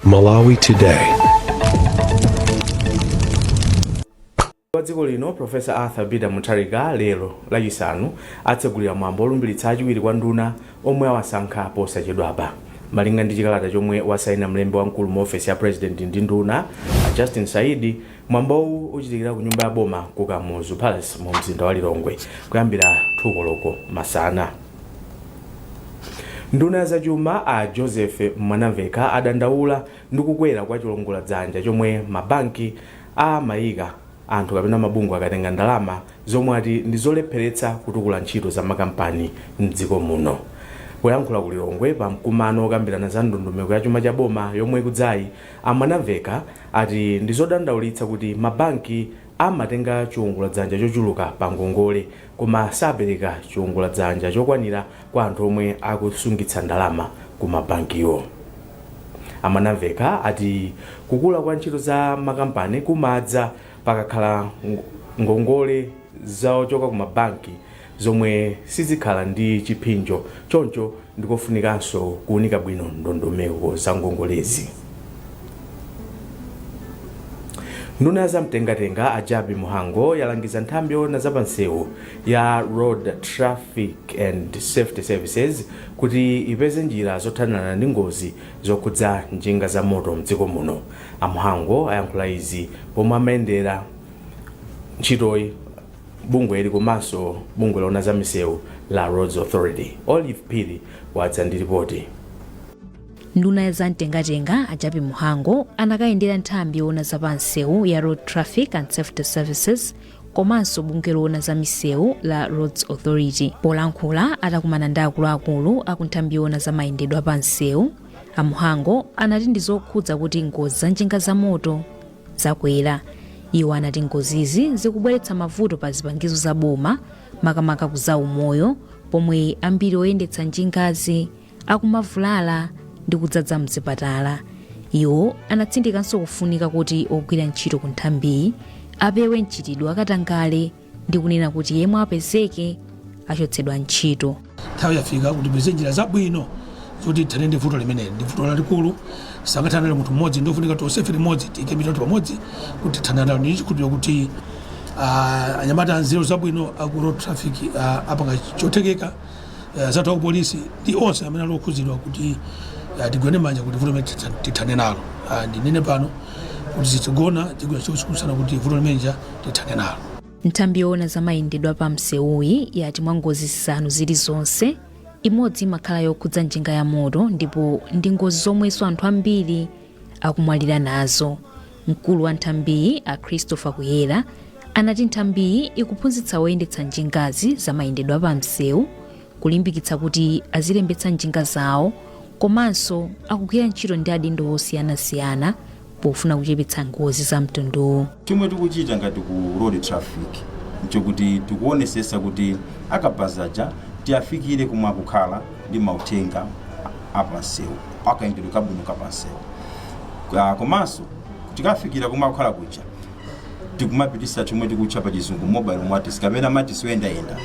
Malawi Today. Wa dziko lino Professor Arthur Peter Mutharika lero Lachisanu atsegulira mwambo olumbiritsa achiwiri kwa nduna omwe awasankha posachedwapa. Malinga ndi chikalata chomwe wasaina mlembi wamkulu mu ofesi ya President ndi nduna a Justin Saidi, mwambowu uchitikira ku nyumba ya boma ku Kamuzu Palace mu mzinda wa Lilongwe kuyambira 2 koloko masana. Nduna ya zachuma a Joseph Mwanamvekha adandaula ndi kukwera kwa chiwongola dzanja chomwe mabanki amayika anthu kapena mabungwe akatenga ndalama zomwe ati ndi zolepheretsa kutukula ntchito za makampani mdziko muno. Poyankhula ku Lilongwe pa mkumano wokambirana za ndondomeko ya chuma cha boma yomwe ikudzayi, a Mwanamvekha ati ndi zodandaulitsa kuti mabanki amatenga chiwongola dzanja chochuluka pa ngongole koma sapereka chiwongola dzanja chokwanira kwa anthu omwe akusungitsa ndalama ku mabankiwo. A Mwanamvekha ati kukula kwa ntchito za makampani kumadza pakakhala ngongole zochoka ku mabanki zomwe sizikhala ndi chiphinjo choncho ndikofunikanso kuunika bwino ndondomeko za ngongolezi. Nduna ya zamtengatenga a Jappie Mhango yalangiza nthambi yoona zapansewu ya Road Traffic and Safety Services kuti ipeze njira zothanirana ndi ngozi zokhudza njinga za moto mdziko muno. A Mhango ayankhula izi pomwe amayendera ntchitoyi bungweli komanso bungwe loona za misewu la Roads Authority. Olive Phiri wadza ndi ripoti. Nduna ya zamtengatenga a Jappie Mhango anakayendera nthambi yoona za pamsewu ya Road Traffic and Safety Services komanso bungwe loona za misewu la Roads Authority. Polankhula atakumana ndi akuluakulu aku nthambi yoona za mayendedwe a pamsewu, a Mhango anati ndi zokhudza kuti ngozi za njinga za moto zakwera. Iwo anati ngozizi zikubweretsa mavuto pa zipangizo za boma makamaka ku zaumoyo pomwe ambiri oyendetsa njingazi akumavulala ndi kudzadza mzipatala. Iwo anatsindikanso kufunika kuti ogwira ntchito ku nthambiyi apewe mchitidwe wakatangale ndi kunena kuti yemwe apezeke achotsedwa ntchito. Nthawi yafika kuti tipeze njira zabwino zoti tithane ndi vuto limeneli. Ndi vuto lalikulu, sangathane nalo munthu mmodzi, ndofunika tonsefe limodzi tiike mitu yathu pamodzi kuti tithane nalo. Ndi chikhulupiriro kuti anyamata anzeru zabwino aku road traffic apanga chothekeka, anzathu aku polisi ndi onse amene ali okhudzidwa kuti tigwirane manja kuti vuto limene tithane nalo. Ndinene pano kuti sitigona, tigwira ntchito usiku usana kuti vuto limeneli tithane nalo. Nthambi yoona za mayendedwe a pamsewuyi yati mwa ngozi zisanu zilizonse, imodzi imakhala yokhudza njinga ya moto ndipo ndi ngozi zomwenso anthu ambiri akumwalira nazo. Mkulu wa nthambiyi a Christopher Kuyera anati nthambiyi ikuphunzitsa oyendetsa njingazi za mayendedwe a pamsewu, kulimbikitsa kuti azilembetsa njinga zawo komanso akugwira ntchito ndi adindo osiyanasiyana pofuna kuchepetsa ngozi za mtunduwu. Chomwe tikuchita ngati ku road traffic nchokuti tikuonesesa kuti akabaza aja tiafikire komwe akukhala ndi mauthenga apansewu akayendedwe kabwino kapansewu. Komanso tikafikira komwe akukhala kuja tikumapitisa chomwe tikutcha pa chizungu mobile matis kapena matis oyendayenda.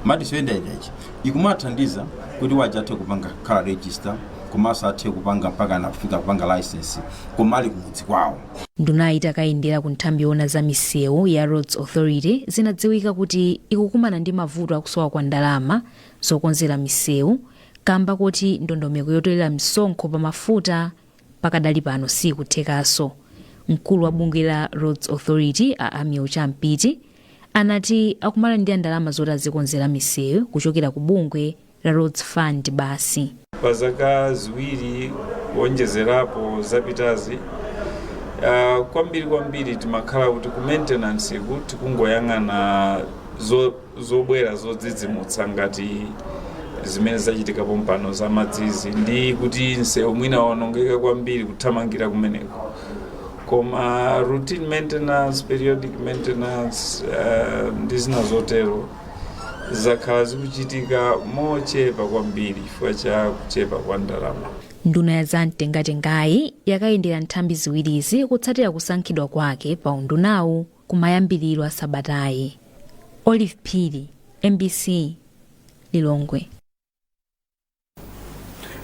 Matis oyendayenda ichi ikumathandiza kuti waja athe kupanga khala register komanso athe kupanga mpaka nakufika kupanga license koma ali kumudzi kwawo. Ndunayi itakayendera ku nthambi yoona za misewu ya Roads Authority zinadziwika kuti ikukumana ndi mavuto akusowa kwa ndalama zokonzera misewu kamba koti ndondomeko yotolera misonkho pa mafuta pakadali pano sikuthekanso. Mkulu wa bungwe la Roads Authority a Amiel Champiti anati akumalandira ndalama zoti azikonzera misewu kuchokera ku bungwe la Roads Fund basi. Pa zaka 2 kuonjezerapo zapitazi, kwambiri kwambiri timakhala kuti ku maintenance ku tikungoyang'ana zobwera zodzidzimutsa ngati zimene zachitika pompano za madzizi ndi kuti msewu mwina waonongeka kwambiri kuthamangira kumeneko, koma routine maintenance, periodic maintenance ndi zina zotero zakhala zikuchitika mochepa kwambiri chifukwa cha kuchepa kwa ndalama. Nduna ya zamtengatengayi yakayendera nthambi ziwirizi kutsatira kusankhidwa kwake pa undunawu kumayambiriro a sabatayi. Olive Phiri, MBC, Lilongwe.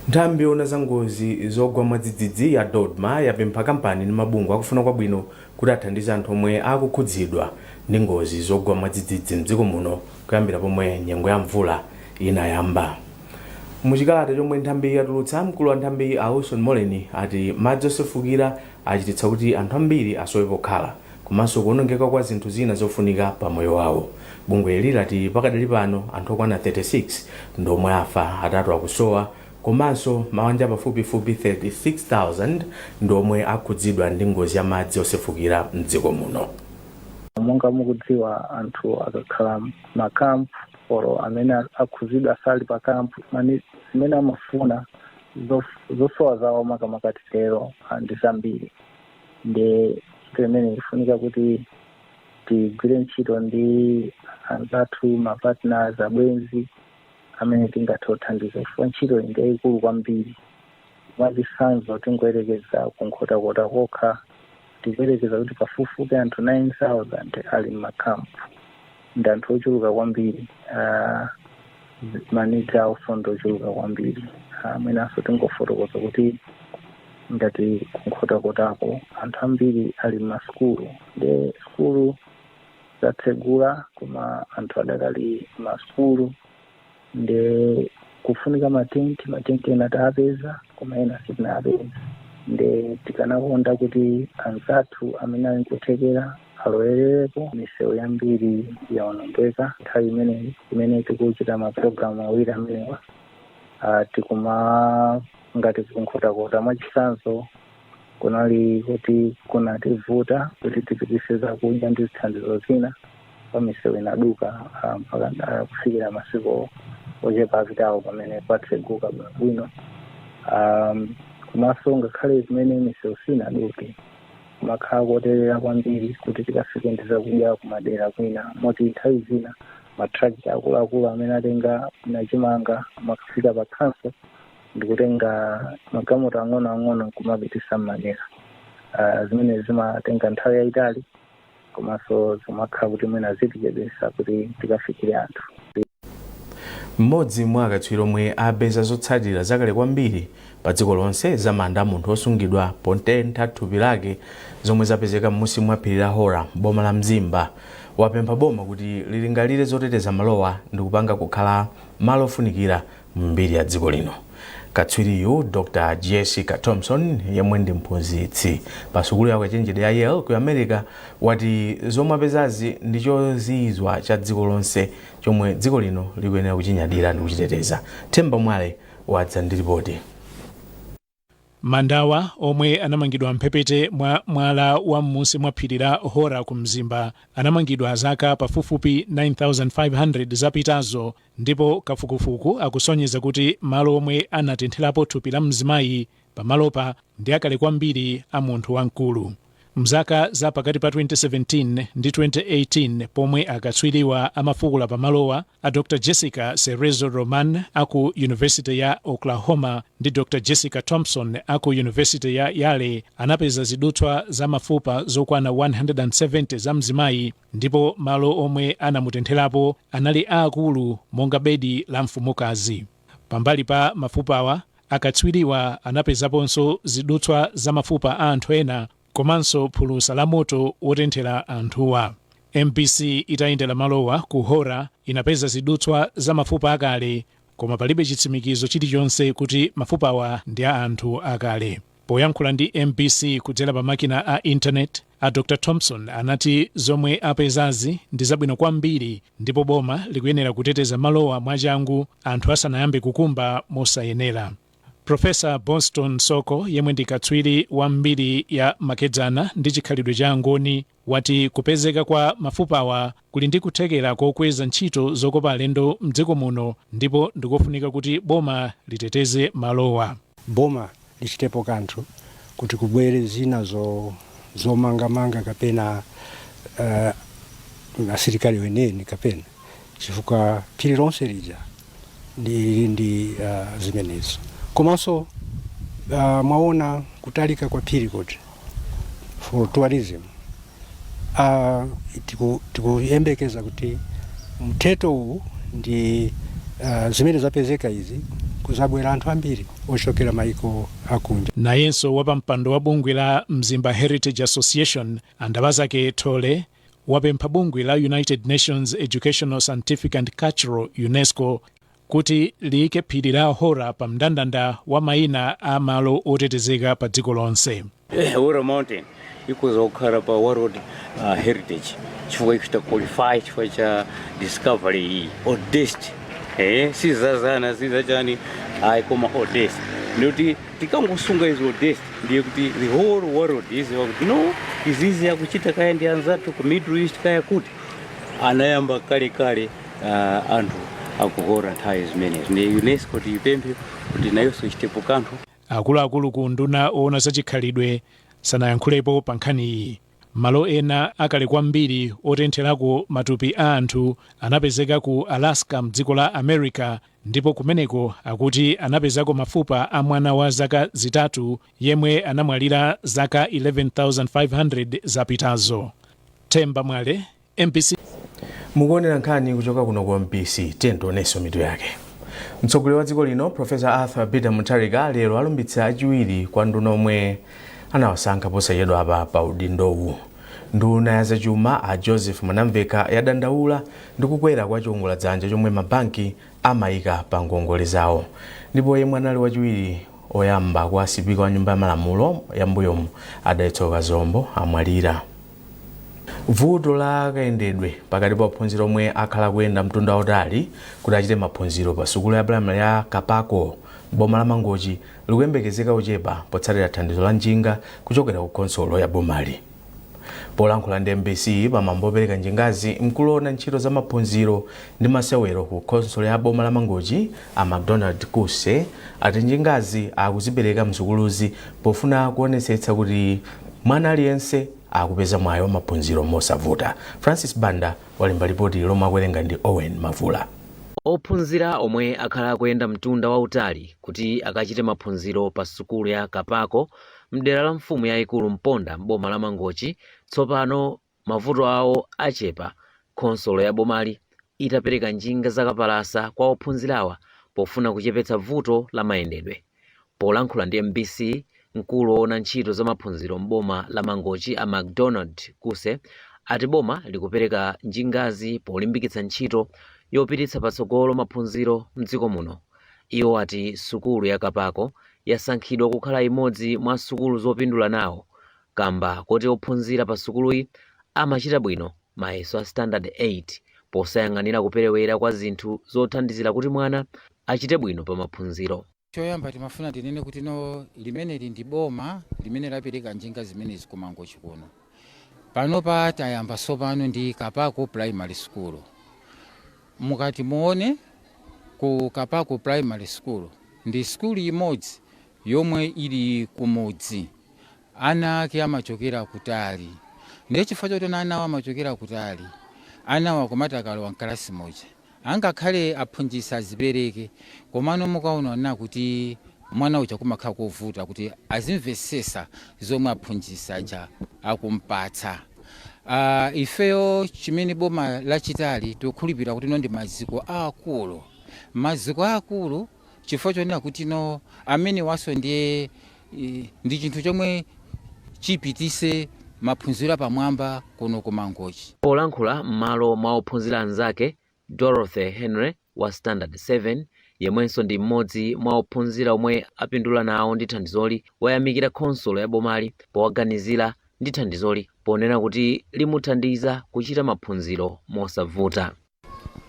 Nthambi yoona za ngozi zogwa mwadzidzidzi ya DoDMA yapempha kampani ndi mabungwe akufuna kwabwino kuti athandize anthu omwe akukhudzidwa ndi ngozi zogwa mwadzidzidzi mdziko muno kuyambira pomwe nyengo ya mvula inayamba. Muchikalata chomwe nthambi yatulutsa, mkulu wa nthambi a Wilson Moleni ati madzi osefukira achititsa kuti anthu ambiri asowe pokhala komanso kuonongeka kwa zinthu zina zofunika pa moyo wawo. Bungweli lati pakadali pano anthu okwana 36 ndomwe afa, atatu akusowa, komanso mabanja pafupifupi 36,000 ndomwe akhudzidwa ndi ngozi ya madzi osefukira mdziko muno. Monga mukudziwa, anthu akakhala makampu olo amene akhuzidwa asali pa kampu mani zimene amafuna, zosowa zawo makamaka titero, ndi zambiri. Ndi ntchito imene ifunika kuti tigwire ntchito ndi anzathu, mapartners, abwenzi amene tingathe kuthandiza, chifukwa ntchito iyi ndi yayikulu kwambiri. Mwachitsanzo, tingoyerekeza kuNkhotakota kokha, tikuyerekeza kuti pafupifupi anthu 9000 ali mmakampu. Ndi anthu ochuluka kwambiri, maneeds awonso ndi ochuluka kwambiri. Mwinanso tingofotokoza kuti ngati kuNkhotakotako anthu ambiri ali mmasukulu, ndi sukulu zatsegula koma anthu adakali mmasukulu, ndi kufunika matenti. Matenti ena taapeza koma ena sitinapeza. Ndi tikanakonda kuti anzathu amene ali nkuthekera alowererepo. Misewu yambiri yaonongeka. Nthawi imeneyi imene tikuchita mapulogalamu awiri amenewa, tikuma ngati kuNkhotakota mwachitsanzo kunali kuti kunativuta kuti tipitise zakudya ndi zithandizo zina pa misewu inaduka, mpaka kufikira masiku ochepa apitawo pamene patseguka bwinobwino. Komanso ngakhale zimene misewu sinaduke, kumakhala koterera kwambiri kuti tikafike ndi zakudya kumadera kwina, moti nthawi zina matrakita akuluakulu amene atenga nachimanga amakafika pa council ndikutenga magalimoto ang'onoang'ono kumapitisa mmadera, zimene zimatenga nthawi yayitali komanso zimakhala kuti mwina zitichedwesa kuti tikafikire anthu. Mmodzi mwa akatswiri omwe apeza zotsatira zakale kwambiri pa dziko lonse za manda a munthu osungidwa potentha thupi lake zomwe zapezeka m'munsi mwa phiri la Hora, boma la Mzimba, wapempha boma kuti lilingalire zoteteza malowa ndi kupanga kukhala malo ofunikira mbiri ya dziko lino. Katswiriyu, Dr Jessica Thompson, yemwe ndi mphunzitsi pa sukulu ya ukachenjede ya Yale ku America, wati zomwe apezazi ndi chozizwa cha dziko lonse chomwe dziko lino likuyenera kuchinyadira ndi kuchiteteza. Themba Mwale wadza ndi ripoti. Mandawa omwe anamangidwa mphepete mwa mwala wa m'munsi mwa phiri la Hora ku Mzimba anamangidwa zaka pafupifupi 9500 zapitazo, ndipo kafukufuku akusonyeza kuti malo omwe anatentherapo thupi la mzimayi pamalopa ndi akale kwambiri a munthu wamkulu. Mzaka za pakati pa 2017 ndi 2018, pomwe akatswiriwa amafukula pamalowa, a Dr Jessica Cerezo Roman aku University ya Oklahoma ndi Dr Jessica Thompson aku University ya Yale anapeza zidutswa za mafupa zokwana 170 za mzimayi, ndipo malo omwe anamutentherapo anali aakulu monga bedi la mfumukazi. Pambali pa mafupawa, akatswiriwa anapezaponso zidutswa za mafupa a anthu ena komanso phulusa la moto wotenthera anthuwa. MBC itayendera malowa ku Hora inapeza zidutswa za mafupa akale, koma palibe chitsimikizo chilichonse kuti mafupawa ndi a anthu akale. Poyankhula ndi MBC kudzera pa makina a intaneti, a Dr Thompson anati zomwe apezazi ndi zabwino kwambiri ndipo boma likuyenera kuteteza malowa mwachangu anthu asanayambe kukumba mosayenera. Profesa Boston Soko, yemwe ndi katswiri wa mbiri ya makedzana ndi chikhalidwe cha Angoni, wati kupezeka kwa mafupawa kuli ndi kuthekera kokweza ntchito zokopa alendo mdziko muno ndipo ndikofunika kuti boma liteteze malowa. Boma lichitepo kanthu kuti kubwere zina zomangamanga kapena asilikali weneni kapena, chifukwa phiri lonse lija ndi zimenezo. Komanso mwaona kutalika kwa phiri kuti for tourism, tikuyembekeza kuti mtheto uwu ndi zimene zapezeka izi. Kuzabwera anthu ambiri ochokera maiko akunja. Nayenso wapampando wa bungwe la Mzimba Heritage Association, Andabazake Thole, wapempha bungwe la United Nations Educational, Scientific and Cultural, UNESCO, kuti liyike phiri la Hora pa mndandanda wa mayina a malo otetezeka pa dziko lonse. Hora Mountain ikuza kukhala pa World Heritage chifukwa ikuchita qualify chifukwa cha discovery iyi oldest, sizazana sizachani ayi, koma oldest. Ndikuti tikangosunga izi oldest, ndiye kuti the whole world iziwa kuti no, izizi akuchita kaya ndi anzathu ku Middle East, kaya kuti anayamba kale kale anthu akuhora nthawi zimenezi. Ndi UNESCO tiyipemphe kuti nayonso ichitepo kanthu. Akuluakulu ku nduna oona zachikhalidwe sanayankhulepo pa nkhani iyi. Malo ena akale kwambiri otentherako matupi a anthu anapezeka ku Alaska mdziko la America, ndipo kumeneko akuti anapezako mafupa a mwana wa zaka 3 yemwe anamwalira zaka 11,500 zapitazo. Themba Mwale, MBC. Mukuonera nkhani kuchoka kuno ku MBC. Tionenso mitu yake. Mtsogoleri wa dziko lino, Profesa Arthur Peter Mutharika, lero alumbitsa achiwiri kwa nduna omwe anawasankha posachedwa apa pa udindowu. Nduna ya zachuma, a Joseph Mwanamveka, yadandaula ndi kukwera kwa chiwongoladzanja chomwe mabanki amayika pa ngongole zawo. Ndipo yemwe anali wachiwiri oyamba kwa sipika wa Nyumba ya Malamulo yambuyomu, a Dalitso Kazombo, amwalira. Vuto la kayendedwe pakati pa ophunzira omwe akhala kuyenda mtunda wautali kuti achite maphunziro pa sukulu ya primary ya Kapako, boma la Mangochi, likuyembekezeka kuchepa potsatira thandizo la njinga kuchokera ku khonsolo ya bomali. Polankhula ndi MBC pamwambo opereka njingazi, mkulu woona ntchito za maphunziro ndi masewero ku khonsolo ya boma la Mangochi, a McDonald Kuse, ati njingazi akuzipereka msukuluzi pofuna kuonetsetsa kuti mwana aliyense akupeza mwayi wa maphunziro mosavuta. Francis Banda walemba ripoti lomwe akuwerenga ndi Owen Mavula. Ophunzira omwe akhala akuyenda mtunda wautali kuti akachite maphunziro pa sukulu ya Kapako mdera la mfumu yayikulu Mponda, mboma la Mangochi, tsopano mavuto awo achepa khonsolo ya bomali itapereka njinga zakapalasa kwa ophunzirawa pofuna kuchepetsa vuto la mayendedwe. Polankhula ndi MBC, mkulu woona ntchito za maphunziro mboma la Mangochi, a McDonald Kuse, ati boma likupereka njingazi polimbikitsa ntchito yopititsa patsogolo maphunziro mdziko muno. Iwo ati sukulu ya Kapako yasankhidwa kukhala imodzi mwa sukulu zopindula nawo kamba koti ophunzira pa sukuluyi amachita bwino mayeso a standard 8, posayang'anira kuperewera kwa zinthu zothandizira kuti mwana achite bwino pa maphunziro. Choyamba timafuna tinene kuti no, limeneli ndi boma limene lapereka njinga zimenezi ku Mangochi kuno. Panopa tayamba tsopano ndi Kapako Primary School. Mukati muone ku Kapako Primary School, ndi skulu imodzi yomwe ili kumudzi, ana ake amachokera kutali. Ndiye chifukwa choti anawo amachokera kutali, anawo akumati akalowa mkalasi moja, angakhale aphunzitsi azipereke, komano mukaona na kuti mwana uja kumakhala kovuta kuti azimvesesa zomwe aphunzitsi aja akumpatsa. Ifeyo chimene boma lachitali, tikukhulupirira kuti no, ndi maziko aakulu, maziko aakulu, chifukwa chonena kuti no, amene waso ndiye ndi chinthu chomwe chipitise maphunziro apamwamba kuno ku Mangochi. Polankhula m'malo mwa ophunzira anzake, Dorothy Henry wa standard 7, yemwenso ndi mmodzi mwa ophunzira omwe apindula nawo ndi thandizoli, wayamikira khonsolo ya bomali powaganizira ndi thandizoli, ponena kuti limuthandiza kuchita maphunziro mosavuta.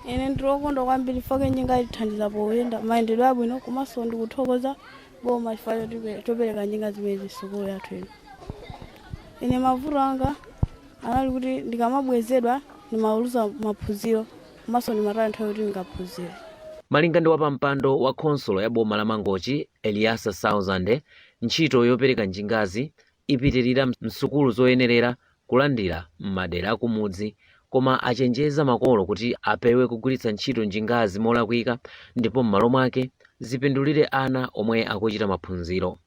Ine ndili wokondwa kwambiri chifukwa njinga ithandiza poyenda mayendedwe abwino, komanso ndikuthokoza boma chifukwa chopereka njinga zimenezi sukulu yathu ino. Ine mavuto anga anali kuti ndikamabwezedwa ndimaluza maphunziro, komanso ndimataya nthawi kuti ndingaphunzire. Malinga ndi wapampando wa khonsolo ya boma la Mangochi, Eliasa Sauzande, ntchito yopereka njingazi ipitirira msukulu zoyenerera kulandira m'madera akumudzi, koma achenjeza makolo kuti apewe kugwiritsa ntchito njingazi molakwika ndipo m'malo mwake zipindulire ana omwe akuchita maphunziro.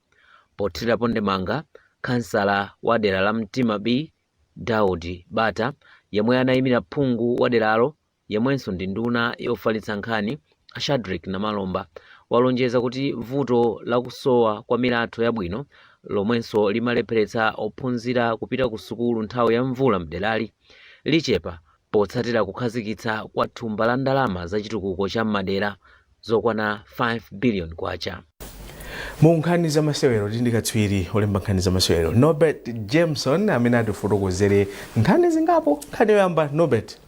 Pothirapo ndemanga, kansala wa dera la Mtima B, Daudi Bata, yemwe anayimira phungu wa deralo yemwenso ndi nduna yofalitsa nkhani, Shadrick Namalomba, Walonjeza kuti vuto lakusowa kwa milatho yabwino, lomwenso limalepheretsa ophunzira kupita ku sukulu nthawi ya mvula mderali, lichepa potsatira kukhazikitsa kwa thumba la ndalama za chitukuko cha m'madera zokwana 5 billion kwacha. Mu nkhani za masewero, tili ndi katswiri olemba nkhani za masewero Norbert Jameson amene atifotokozere nkhani zingapo. Nkhani yoyamba, Norbert,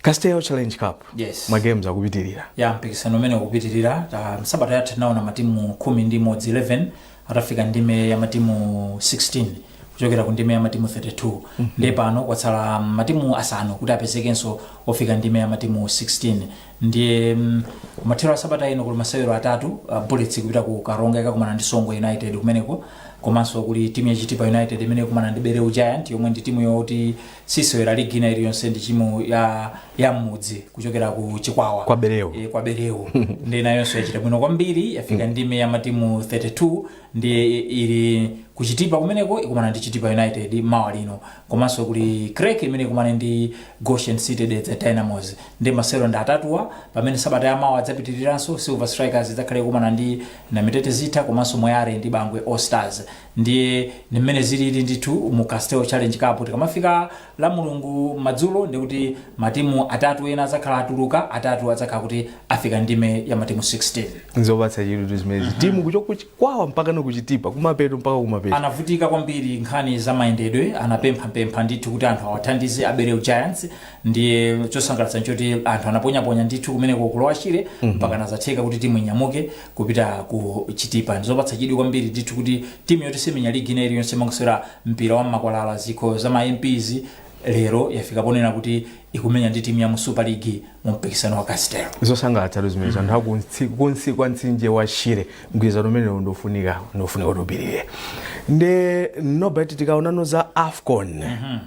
Castel Challenge Cup. Yes. Magames akupitirira. Ya, mpikisano umene ukupitirira. Sabata yatha tinaona matimu 11, 11 atafika ndime ya matimu 16 kuchokera ku ndime ya matimu 32. Ndiye pano kwatsala matimu asanu kuti apezekenso ofika ndime ya matimu 16. Ndiye kumathero a sabata ino kuli masewero atatu. Bullets kupita ku Karonga, ikakumana ndi Songwe United kumeneko. Komanso kuli timu ya Chitipa United imene ikumana ndi Bereu Giant, yomwe ndi timu yoti sisewera ligi ina iliyonse, ndi timu ya mmudzi kuchokera ku Chikwawa. Kwa Bereu. E, kwa Bereu. Ndi nayonso yachita bwino kwambiri, yafika ndime ya matimu 32. Ndi ili kuchitipa kumeneko, ikumana ndi Chitipa United mawa lino. Komanso kuli Creck imene ikumana ndi Goshen City Dedza Dynamos. Ndi masewero ndi atatuwa, pamene sabata ya mawa adzapitiriranso. Silver Strikers idzakhale ikumana ndi Namitete Zitha, komanso Moyale ndi Bangwe All Stars. Ndiye ndi mmene zilili ndithu mu Castel Challenge Cup. Tikamafika la Mulungu madzulo, ndikuti matimu atatu ena adzakhala atuluka, atatu adzakhala kuti afika ndime ya matimu 16. Nzopatsa chidwi zimenezi, timu kuchoka kuchikwawa mpaka nokuchitipa, kumapeto mpaka kumapeto. Anavutika kwambiri nkhani za mayendedwe, anapemphapempha ndithu kuti anthu awathandize a Bereu Giants. Ndiye chosangalatsa nchoti anthu anaponyaponya ndithu kumeneko kulowa Chile, mpaka nazatheka kuti timu inyamuke kupita ku Chitipa. Ndizopatsa chidwi kwambiri ndithu kuti timu yoti simenya ligi ina iliyonse, imangosewa mpira wa makwalala, zikho za ma MPs, lero yafika ponena kuti ikumenya ndi timu ya mu Super League mu mpikisano wa Castel. Zosangalatsa zimenezi. Anthu akunsi kunsi kwa mtsinje wa Shire, mgwirizano umenewu ndofunika kuti upirire. Nde Norbert, tikaonano za AFCON,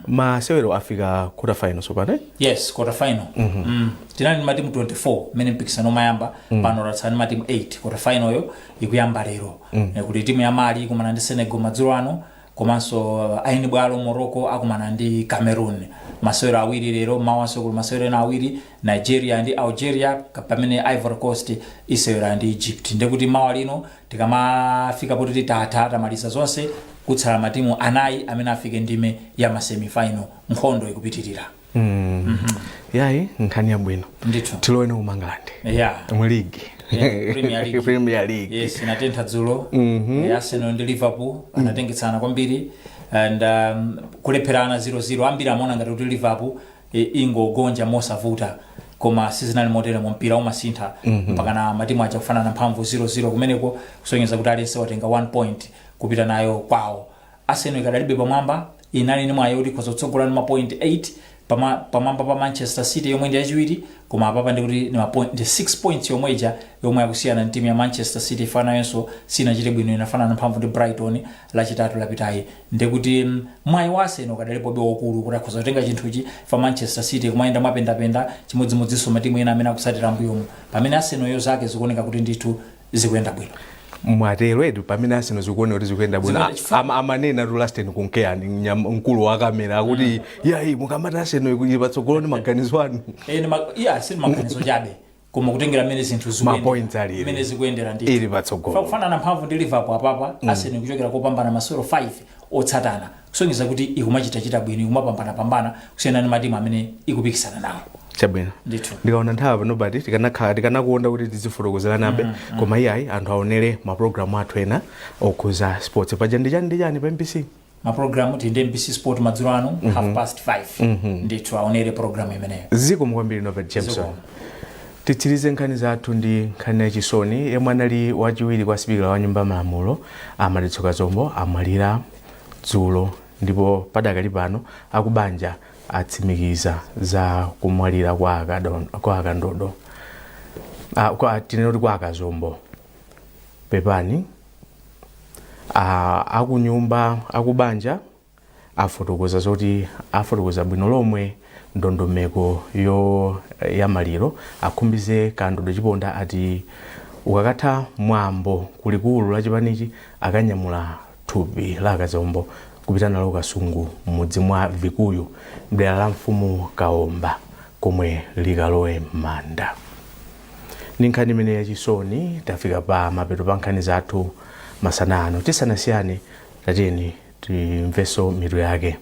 masewero afika quarter final sopano, eh? Yes, quarter final. Tinali ndi matimu 24 mmene mpikisano umayamba. Pano tatsala ndi matimu 8. Quarter final yo ikuyamba lero. Kuti timu ya Mali ikumana ndi Senegal madzulo ano, komanso aini bwalo Morocco akumana ndi Cameroon. Masewero awiri lero. Mawanso kuli masewero ena awiri, Nigeria ndi Algeria, pamene Ivory Coast isewera ndi Egypt. Ndekuti mawa lino tikamafika poti tatha, tamaliza zonse, kutsala matimu anayi amene afike ndime ya masemifinal. Nkhondo ikupitirira. Yayi, nkhani yabwino. Ndithu. Tilowene ku Mangalande mu ligi. Yeah, Premier League. Premier League. Yes, inatentha dzulo. Arsenal ndi Liverpool anatengetsana kwambiri and kulepherana 0-0. Ambiri amaona ngati kuti Liverpool ingogonja mosavuta, koma sizinali motere. Mu mpira umasintha, mpaka na matimu aja kufanana mphamvu 0-0 kumeneko, kusonyeza kuti aliyense watenga 1 point kupita nayo kwawo. Arsenal ikadalibe pamwamba, inali ni mwayi kuti ikhoza kutsogola ndi mapoint 8 pamwamba pa Manchester City yomwe ndi yachiwiri, koma apapa ndikuti ndi 6 points yomwe ija yomwe yakusiyana ndi timu ya Manchester City. Ifanayonso sinachite bwino, inafanana mphamvu ndi Brighton Lachitatu lapitayi. Ndikuti mwayi wa Arsenal ukadalipobe wokulu kuti akhoza kutenga chinthuchi, fa Manchester City kumayenda mwapendapenda, chimodzimodzinso matimu ena amene akusatira mbuyomu, pamene Arsenal yo zake zikuoneka kuti ndithu zikuyenda bwino. Mwatero edu, pamene Arsenal zikuoneka kuti zikuyenda bwino. Zikuyenda. Amanena tu Laston Kunkeani, mkulu wa kamera, akuti yayi, mukamati Arsenal ili patsogolo ndi maganizo anu. Eh, iya, sili maganizo chabe, koma kutengera mmene zinthu Ma points alili. Mmene zikuyendera ndithu. Ili patsogolo. Kufanana mphamvu ndi Liverpool apapa, Arsenal kuchokera kopambana masewero 5 otsatana, kusonyeza kuti ikumachitachita bwino, ikumapambanapambana kusiyana ndi matimu amene ikupikisana nawo. Chabwino. Ndithu. Ndikaona nthawi pano pati tikanakhala tikanakuonda kuti tizifotokozeranabe, koma iyayi, anthu aonere mapulogalamu athu ena okhuza sports. Paja ndi chani ndi chani pa MBC? Mapulogalamu tili ndi MBC Sport madzulo ano, half past 5. Ndithu, aonere programu imeneyo. Zikomo kwambiri, Norbert Jameson. Zikomo. Titsirize nkhani zathu ndi nkhani yachisoni. Yemwe anali wachiwiri kwa sipikala wa Nyumba ya Malamulo a Madalitso Kazombo amwalira dzulo, ndipo padakali pano akubanja atsimikiza za kumwalira kwa akandodo, tinene kuti kwa akazombo, pepani. Akunyumba, akubanja afotokoza zoti afotokoza bwino lomwe ndondomeko yo ya maliro. Akhumbize Kandodo Chiponda ati ukakatha mwambo kulikulu la chipanichi, akanyamula thupi la Akazombo kupita nalo Kasungu, m'mudzi mwa Vikuyu, mdera la mfumu Kaomba, komwe likalowe m'manda. Ndi nkhani imene yachisoni tafika pa mapeto pa nkhani zathu masana ano. Tisanasiyane, tatiyeni timvenso mitu yake.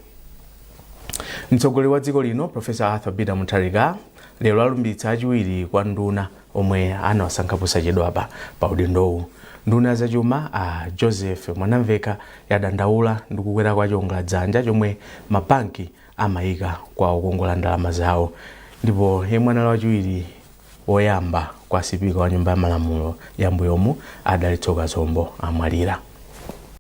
Mtsogoleri wa dziko lino, Profesa Arthur Peter Mutharika, lero alumbitsa achiwiri kwa nduna omwe anawasankha posachedwapa pa udindowu. Nduna zachuma a Joseph Mwanamveka yadandaula ndi kukwera kwa chiwongoladzanja chomwe mabanki amayika kwa okongola ndalama zawo. Ndipo yemwe anali wachiwiri woyamba kwa sipika wa Nyumba ya Malamulo ya mbuyomu, a Dalitso Kazombo, amwalira.